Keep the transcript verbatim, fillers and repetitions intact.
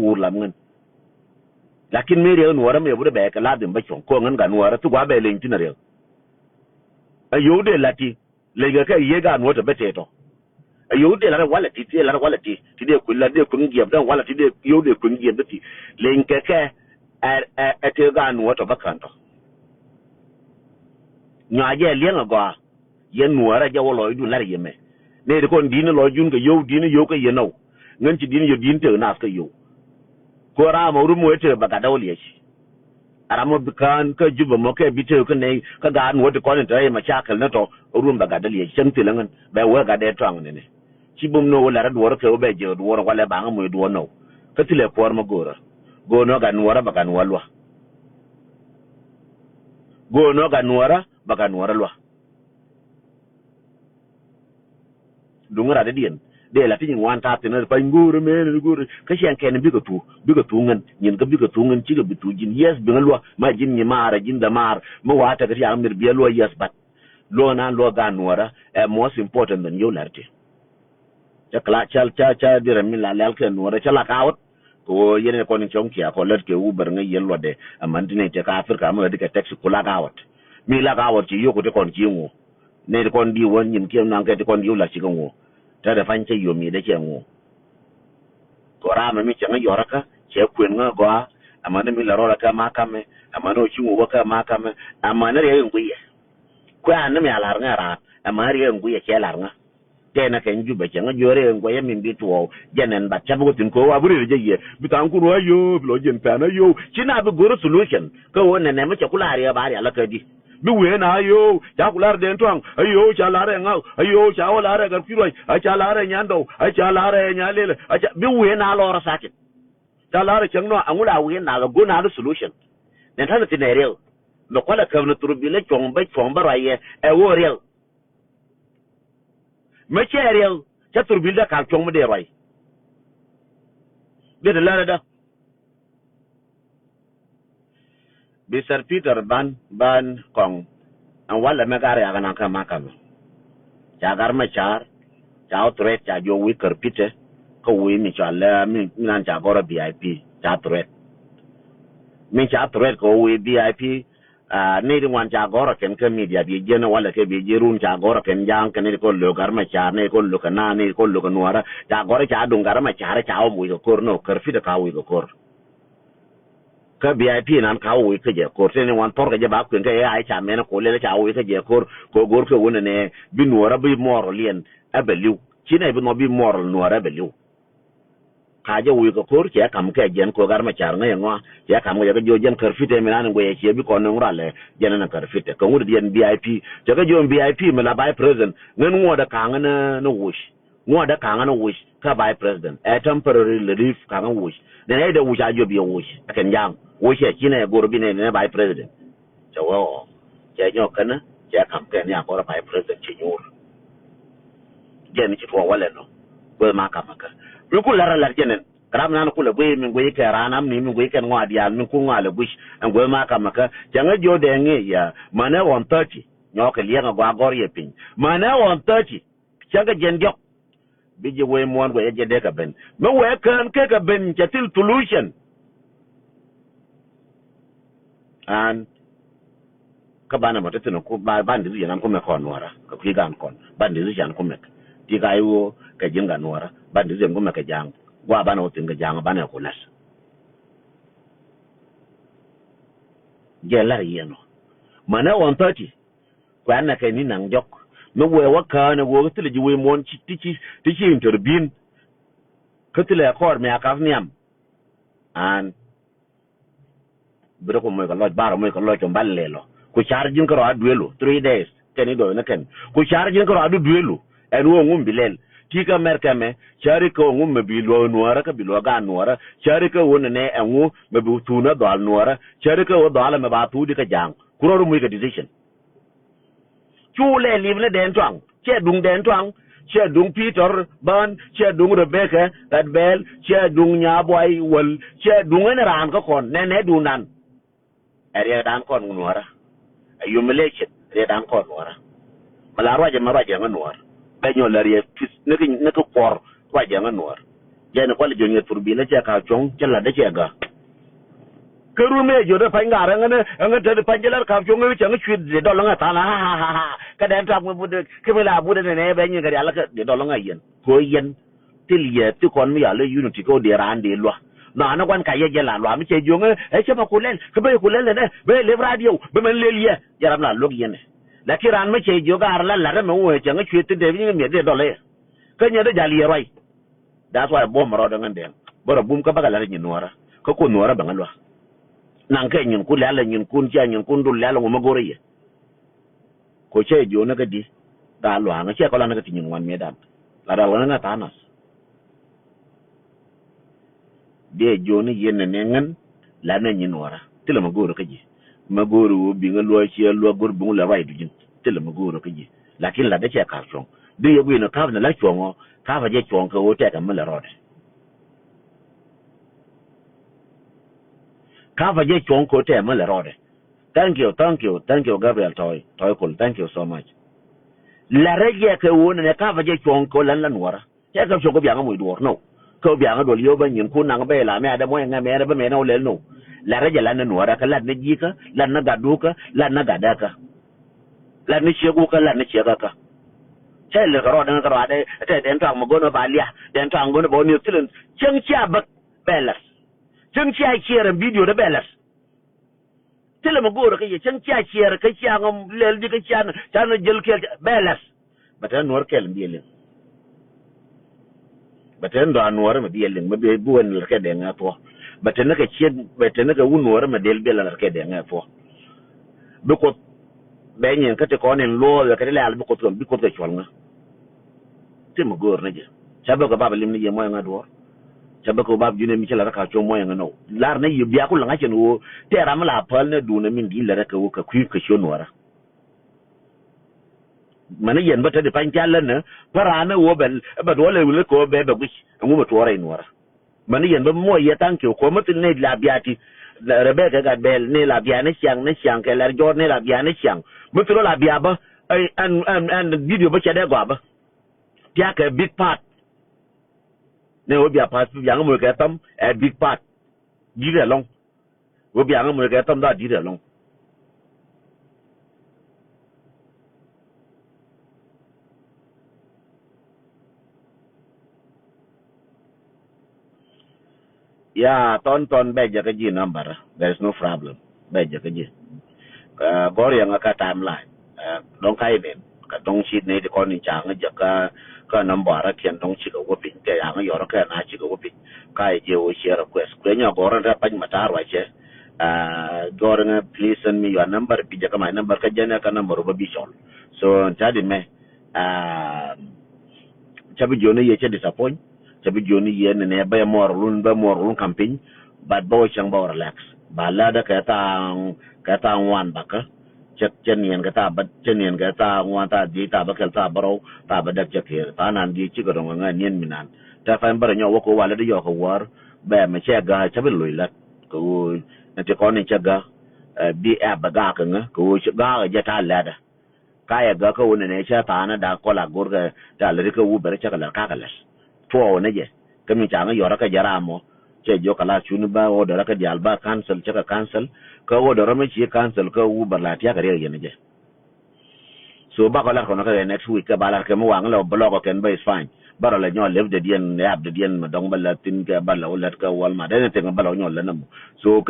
wur lam ŋän. Lakin mi riɛk nuɔɔrä mi yɛ wut ɛ bɛ kɛ ladhim bä cuɔ̱ŋ kɔn ŋän gat nuɔɔrä thuk wa bɛ leny thin a riɛk. Ɛ yio̱w dee la̱t ti leny kɛ kɛ yiëë gat nuɔɔrä tɔ bä tëë tɔ. Ɛ yio̱w dee la̱t walɛ ti dee la̱t walɛ ti ti dee kui̱ la̱t dee kui̱ jiɛp dee walɛ ti dee yio̱w dee kui̱ jiɛp dee ti leny kɛ kɛ ɛ ɛ ɛ tëë gat nuɔɔrä tɔ bä kän tɔ. Nyɔa jɛ liɛŋ a gɔaa. Yɛn nuɔɔrä jɛ wä lɔcdun lar yɛ mɛ. Nɛy ti kɔn di̱n lɔcdun kɛ yio̱w di̱n yio̱w kɛ yɛ nɔw. Ŋän ci di̱n yɛ di̱n tëë naath kɛ yio̱w. Kɛ ram a rum wee tëë bɛ gat däw liɛc. A ram a bi kään kä Jubɛ mɔ kɛ bi tëë kä nɛy kä gaat nuɔɔr ti kɔn in te rɛy macakɛl ni tɔ rum bɛ gat däw liɛc cäŋ thilɛ ŋän bɛ wee gat dee tɔaŋ nini. Ci bum ni wä lar a duɔɔr kɛ wä bɛ jɛ duɔɔr walɛ baŋä muc duɔɔr nɔw. Kä thilɛ kuɔɔr mɛ go̱o̱rä. Go̱o̱r nɔ gat nuɔɔrä bɛ gat nuɔɔr luä. Go̱o̱r nɔ gat nuɔɔrä bɛ gat nuɔɔrä luä. Duŋ rat dee diɛn dee la ti nyin wan ta̱a̱ thin ɛ pany go̱o̱rä mɛn ni go̱o̱rä kä ciɛn kɛn bikɛ thuk bikɛ thuk ŋän nyin kä bikɛ thuk ŋän cikɛ bi thuk ji̱n. Yes biŋä luä ma ji̱n nyi maar ɛ ji̱n dämaar mi wa tekɛ ti yaŋ mir biɛ luä yes but luä nan luä gan nuɔrä ɛ most important than yio̱w lar ti. Ca kla ca ca ca dirɛ mi la lɛl kɛ nuɔrä ca lak out. Kɛ ɣöö yɛn ɛ kɔn in cɔŋ cia kɔ lät kɛ Uber ŋäc yɛn luɔtdɛ. Ɛmän ti nɛy tëë kä Africa mi ɣä di kɛ taxi ku lak out. Mi lak out ci yio̱k ku ti kɔn ci ŋu. Nɛy ti kɔn di̱i̱w wä nyin kiɛ naŋ kɛ ti kɔn di̱i̱w la̱t ci kä ŋu. Te dee pa̱ny cä yom yiëdɛ cɛ ŋu. Kɛ ɣöö raamɛ mi cäŋ yɔ̱rä kä cɛ kuën ŋä gɔaa. Ɛmän mi la rɔɔdɛ kɛ ma̱a̱ kamɛ. Ɛmän ɣä ci ŋu wä kɛ ma̱a̱ kamɛ. Ɛmän riɛk in guiyɛ. Kuɛ an ni mi a la̱r ŋä raan ɛmän riɛk in guiyɛ cɛ la̱r ŋä. Jɛn ɛ kɛn Jubɛ cɛ ŋä jiöörɛ ɛn guɛcä min bi tuɔɔk jɛn ɛn bat cä bi wä thi̱n kɛ ɣöö a bi rëër jɛ yiëë bi tha̱a̱ŋ kun ɣä yio̱o̱ bi lɔ jiɛn pɛn ɣä yio̱o̱ ci na bi go̱rä solution. Kä ɣöö nɛnɛ mi cɛ ku la riɛk ba rial kä di bi wëë na ɣä yio̱o̱ ca ku lar den tuaŋ ɣä yio̱o̱ ca lar ɛ ŋa̱k ɣä yio̱o̱ ca wä lar ɛ gat kui̱ ruac ɣä ca lar ɛ nyan dɔw ɣä ca lar ɛ nyan lelɛ ɣä ca bi wëë na lɔr ɛ tha̱a̱ kiɛn. Ca lar ɛ cäŋ nɔ aŋu la wëë na ɣä go̱r na ɣä solution. Nɛn ta̱nɛ thi̱n ɛ riɛk. Mɛ kualɛ käp ni thurbil ɛ cuɔ̱ŋ bä cuɔ̱ŋ bä ruac yɛ ɛ ɣöö riɛk. Mëë cɛ riɛk cä thurbil dee ka̱l cuɔ̱ŋ mi dee ruac. Dee te lärä dä. Bi Sir Peter ban ban kɔŋ. Ɛn walɛ mɛ gar yak naŋ kä makamɛ. Ca gar mɛ car ca wä threat ca jiɔ wi̱i̱ kär Peter. Kä wi̱i̱ mi cɔal lɛ mi mi nan ca gɔrä B I P ca threat. Mi ca threat kɛ wä wi̱i̱ B I P. Aa, ni ti ŋuan ca gɔ̱rä kɛn kä media bi jiɛn walɛ kɛ bi jiɛn run ca gɔ̱rä kɛn ja̱a̱ŋ kɛn ni ti kɔn lo̱k gar mɛ ca̱a̱r ni ti kɔn lo̱k kɛ naath ni ti kɔn lo̱k kɛ nuɔ̱ɔ̱rä ca gɔ̱rä ca duŋ gar mɛ ca̱a̱r ca wä muc kɛ ko̱r nɔ kär Peter ka wä wi̱c kɛ ko̱r. Kä B I P nan ka wä wi̱c kä jɛ ko̱r ti ni ŋuan thɔr kɛ jɛ ba kueŋ kɛ ɛ ca mɛn kɛ wä lɛl ca wä wi̱c kä jɛ ko̱r kɛ wä go̱r kɛ wä nɛ nɛ bi nuɔ̱ɔ̱rä bi moral liɛn ɛ bɛ li̱w ci nɛ bi nhɔk bi moral nuɔ̱ɔ̱rä ɛ bɛ li̱w. Ka jɛ wui kɛ ko̱r cɛ kam kɛ jɛn ko̱ gar mɛ car ŋäc ɛŋɔa cɛ kam kɛ jɛ kä jiɔ jɛn kär Peter mi nan in guɛyɛ ciɛ bi kɔn in ralɛ jɛn in kär Peter kɛ ŋut diɛn B I P cɛ kä jiɔ B I P mi la vice president ŋän ŋuɔ̱t ɛ kaŋä ni wuc. Ŋuɔ̱t ɛ kaŋä ni wuc kä vice president ɛ temporary relief kaŋä wuc. Nɛn ɛ dee wuc a jiɔ bi ɛ wuc ɛ kɛn ja̱a̱ŋ wuc ɛ ci nɛ go̱r bi nɛ nɛ vice president. Cɛ wee ɔ cɛ nyɔk kɛnɛ cɛ kam kɛn ya kɔrɛ vice president cɛ nyuur. Jɛn ci tuɔɔk walɛ nɔ gueth ma kamɛ kä mi ku lɛr alɛr jɛn ɛn kɛ ram nan kulɛ guiy min guiy kɛ ran am ni min guiy kɛn ŋɔa diaal min ku ŋɔa lɛ guic ɛn gueth ma kamɛ kä cɛ ŋä jiɔ dɛ ŋi̱i̱c ya mänɛ ɣɔn thirty nyɔk kɛ liɛŋ a gɔaa gɔr yɛ piny mänɛ ɣɔn thirty. Cäŋ kɛ jiɛn diɔ̱k. Bi ji̱ wee muɔ̱ɔ̱n wee jɛ dee kɛ ben mi wee kään kek kɛ ben cɛ thil solution. An kä banɛ mɔ ti thin ku ba ban decision an kumɛ kɔn nuɔrä kɛ kui̱ gan kɔn ban decision kumɛ. Ti ka iwo kɛ ji̱n gan nuɔrä ban decision kumɛ kɛ ja̱a̱ŋ gua banɛ wä thin kɛ ja̱a̱ŋ banɛ ku lɛs. Jɛ lar yɛn ɔ mänɛ ɣɔn thirty. Kuɛ̈nɛ kɛ ni naŋ jɔk mi wëë wä käänɛ wëë kä thilɛ ji̱ wëë muɔ̱ɔ̱n ti ci ti ci intervene. Kä thilɛ kɔɔr mi a kath nhiam. An bi rɔ kɔ moc kɛ lɔc bar moc kɛ lɔc kɛ ban lɛl ɔ ku car ji̱n kärɔa duëëlu three days kɛn i̱ dɔɔcnä kɛn ku car ji̱n kärɔa du duëëlu. Ɛn ɣöö ŋum bi lɛl ti kä mɛr kɛmɛ cäri kä ɣöö ŋum mɛ bi luɔ̱k nuɔ̱ɔ̱rä kä bi luɔ̱k gaat nuɔ̱ɔ̱rä cäri kä ɣöö nɛnɛ ɛŋu mɛ bi thuunä dhɔal nuɔ̱ɔ̱rä cäri kä ɣöö dhɔalä mɛ ba thuudi kä ja̱a̱ŋ. Ku rɔ̱ ru muc kɛ decision. Cu lɛ lip ni dɛn tuaŋ cɛ duŋ dɛn tuaŋ cɛ duŋ Peter bän cɛ duŋ Rebecca gat bɛɛl cɛ duŋ nyabuay wäl cɛ duŋ ɛn raan kä kɔn nɛnɛ duŋdan. Ɛ riɛkdan kɔn nuɔ̱ɔ̱rä ɛ humiliation riɛkdan kɔn nuɔ̱ɔ̱rä. Mɛ la ruacɛ mɛ ruacɛ ŋä nuɔ̱ɔ̱r bɛ nyɔl la riɛk tuth ni ki kuɔr ruacɛ ŋä nuɔ̱ɔ̱r. Jɛn kual jiɔn yɛ thur bilä cɛ ka cuɔ̱ŋ cɛ lat dee cɛ gä. Kä run mëë jiɔt dee pa̱ny gaar ɛŋä ni ɛŋä te di pa̱ny jɛ lat ka cuɔ̱ŋ ŋä cɛ ŋä cuit di dɔl ŋä tha̱a̱n ha ha ha ha. Kä dɛn tuak mi but dee kä mi la but dee nɛ bɛ nyin kɛ rial kä di dɔl ŋä yɛn. Kɛ ɣöö yɛn thil yɛ thi kɔn mi yal i̱ unity kä ɣöö di raan di lua̱. Nɔanä gua̱n ka yɛ jɛ la lua̱ mi cɛ jiɔ̱ŋ ɛ cɛ ma ku lɛl kä bä yɛ ku lɛl nɛ bä yɛ lep radio bä mɛn lel yɛ. Jɛ ram la luäk yɛn ɛ. Lakin raan mi cɛ jiɔ̱ŋ gaar la lat ɛmɛ wee cɛ ŋä cuit thi dee bi nyin kɛ miɛth di dɔl ɛ. Kä nyɛ dee jal yɛ ruac. That's why buɔ̱m rɔɔdɛ ŋän dɛŋ bä rɔ bum kä bäkɛ la̱t nyin nuɔ̱ɔ̱rä kä kun nuɔ̱ɔ̱rä bɛ ŋä lua̱k. Naŋ kɛ nyinkun lialɛ nyinkun cia nyinkun dul lialɛ ŋu mä go̱rä yɛ. Ko cä yɛ jiɔni kä di gaa lua̱a̱ŋä cia kɔ la̱t ni kä ti nyin ŋuan mi̱etdan. La dal ɣän ŋä tha̱a̱ŋ nath. Diɛ jiɔni yɛn nɛ ni ŋän la̱t ni nyin nuɔ̱ɔ̱rä thilɛ mä go̱o̱rä kä ji̱. Mä go̱o̱rä ɣöö biŋä lua̱a̱ cia lua̱a̱ go̱r buŋ lɛ ruac duc in thilɛ mä go̱o̱rä kä ji̱. Lakin la̱t dee cɛ ka̱a̱k cuɔ̱ŋ di yɛ gui̱n ɔ ka̱a̱p ni la̱t cuɔ̱ŋ ɔ ka̱a̱p a jɛ cuɔ̱ŋ kɛ ɣöö tɛkɛ mi lɛ rɔɔdɛ. Ka̱a̱p a jɛ cuɔ̱ŋ kɛ ɣöö tɛkɛ mi lɛ rɔɔdɛ. Thank you, thank you, thank you Gabriel Tɔy Tɔy Kul, thank you so much. La̱t rɛ jɛ kɛ ɣöö nɛnɛ ka̱a̱p a jɛ cuɔ̱ŋ kɛ ɣöö la̱t la nuɔ̱ɔ̱rä. Cɛ kɛ cuɔ̱ŋ kɛ biaŋä muc duɔ̱ɔ̱r no. Kä biaŋä duɔl yio̱w bä nyin kun naŋ bä ila mi adɛ muɔ̱c ŋɛ mɛn bä mɛn ɛ wä lɛl no. La̱t rɛ jɛ la̱t ni nuɔ̱ɔ̱rä kä la̱t ni ji̱kä la̱t ni gatdukä la̱t ni gatdäkä. La̱t ni ciek wukä la̱t ni ciek kä. Cä ilɛ kɛ rɔɔdɛ ŋä kɛ rɔɔdɛ tɛ dɛn tuaŋ mi go̱n ba lia dɛn tuaŋ go̱n ba wä ni thilin. Cäŋ cia bäk bɛ la̱t. Cäŋ cia ciɛɛr ɛn bidiö dɛ bɛ la̱t. Thilɛ mi go̱o̱rä kä yɛ cäŋ cia ciɛɛr kä cia ŋä lɛl di kä cia ŋä jäl kɛɛl bɛ la̱t. Bɛ te nuɔ̱ɔ̱r kɛl mi bi liŋ. Bɛ te dɔ̱a̱n nuɔ̱ɔ̱rä mi bi liŋ mi bi wä ni la̱t kɛ dee ŋɛ thuɔ̱. Bɛ te ni kɛ ciek bɛ te ni kɛ wun nuɔ̱ɔ̱rä mi del bi la̱t kɛ dee ŋɛ thuɔ̱. Bi Kuoth bɛ nyin kä ti kɔn in luɔɔk kɛ ti lɛl bi Kuoth kɛ bi Kuoth kɛ cuɔl ŋä. Ti mi go̱o̱r ni jɛ. Ca bä kɛ bap lim ni yɛ muɔy ŋä duɔ̱ɔ̱r. Ca bä kɛ bap juni mi ci la rɛ ka cuɔ̱ muɔy ŋä nɔw. Lar ni yɛ bia ku la ŋä cɛn ɣöö tɛ ram la päl ni duun ni min di lɛ rɛ kɛ ɣöö kɛ kui̱ kɛ cuɔ̱ nuɔ̱ɔ̱rä. Mani yɛn bä te di pany tial länä pä raan ni ɣöö bɛ bɛ duɔl ɛ wuli kɛ ɣöö bɛ bɛ guic ɛŋu mi tuɔɔrɛ inuɔrä. Mani yɛn bä muɔc yɛ thank you kɔ mi thil ni la bia ti. Rebecca gat bɛl ni la bia ni ciaŋ ni ciaŋ kɛ lɛr jɔɔr ni la bia ni ciaŋ mi thil la bia bä. Ɛn ɛn ɛn video bä cɛ dee gɔaa bä. Tiakɛ big part. Ni ɣöö bia path yaŋ moc kɛ thäm ɛ big part. Di̱t ɛlɔ̱ŋ. Ɣöö bia ŋä moc kɛ thäm dha di̱t ɛlɔ̱ŋ. Ya thɔn thɔn bɛ jɛ kä ji̱ number. There is no problem. Bɛ jɛ kä ji̱. Gɔ̱r yɛ ŋä kä timeline. Dɔ̱ŋ ka inen kä dɔ̱ŋ ci nɛy ti kɔn in ca ŋä jɛ kä kä number kiɛn dɔ̱ŋ cikɛ wä piny kɛ yaŋ yɔr kɛ na cikɛ wä piny. Ka yɛ jɛ wä share request kuɛ nyɔ gɔ̱r in rɛ pany ma ta̱a̱ ruacɛ. Gɔ̱r in please send me your number bi jɛ kä my number kä jɛn ɛ kä number wä bi cɔl. So in ta̱a̱ di mɛ. Ca bi jiɔni yɛ cɛ disappoint. Ca bi jiɔni yɛ ni nɛ bɛ mɔr lun bɛ mɔr lun kam piny. But bɛ wä cɛŋ bɛ wä relax. Ba läätdä kɛ thaa kɛ thaa ŋuan bakä. Cɛ cɛ niɛn kɛ thaa bä cɛ niɛn kɛ thaa ŋuan thaa dhiec thaa bä kɛl thaa bä rɔw thaa bä däk cɛ kɛɛr thaa nan dhiec cikɛ rɔŋ kɛ ŋa̱ niɛn mi nan. Tɛ pɛn bärɛ nyɔk wä kɛ wä lät yɔk kɛ wäär. Bɛ mɛ cɛ gä cä bi loc lät kɛ ɣöö ni ti kɔn ni cä gä. Bi ɛp bɛ gaak kɛ ŋä kɛ ɣöö gaak kɛ jɛ thaa lɛtdä. Ka yɛ gäk kä wä nɛnɛ cä tha̱a̱ŋ ni da̱k kɔl a go̱rkɛ da̱l ri kä wä bɛr cä kɛ lɛr ka̱ kɛ lɛr. Tuɔɔk ni jɛ kä mi ca ŋä yɔrä kä jɛ ram mɔ. Cɛ jiök kɛ la cuni bä order kä diaal bä cancel cä kɛ cancel. Kä order mi ci cancel kä wä bɛr la tia̱k kɛ riɛk yɛn ni jɛ. So bakɔ lat kɔn kä kɛ next week kä ba lat kɛ mi waŋ lɛ bä lɔkɔ kɛn bä is fine. Bä rɔ lɛ nyɔ lep dɛ diɛn yap dɛ diɛn mɛ dɔŋ bä lɛ thin kɛ bä lɛ wä lɛt kä Walmart anything bä lɛ wä nyɔ lɛ nɛ mɔ. So kɛ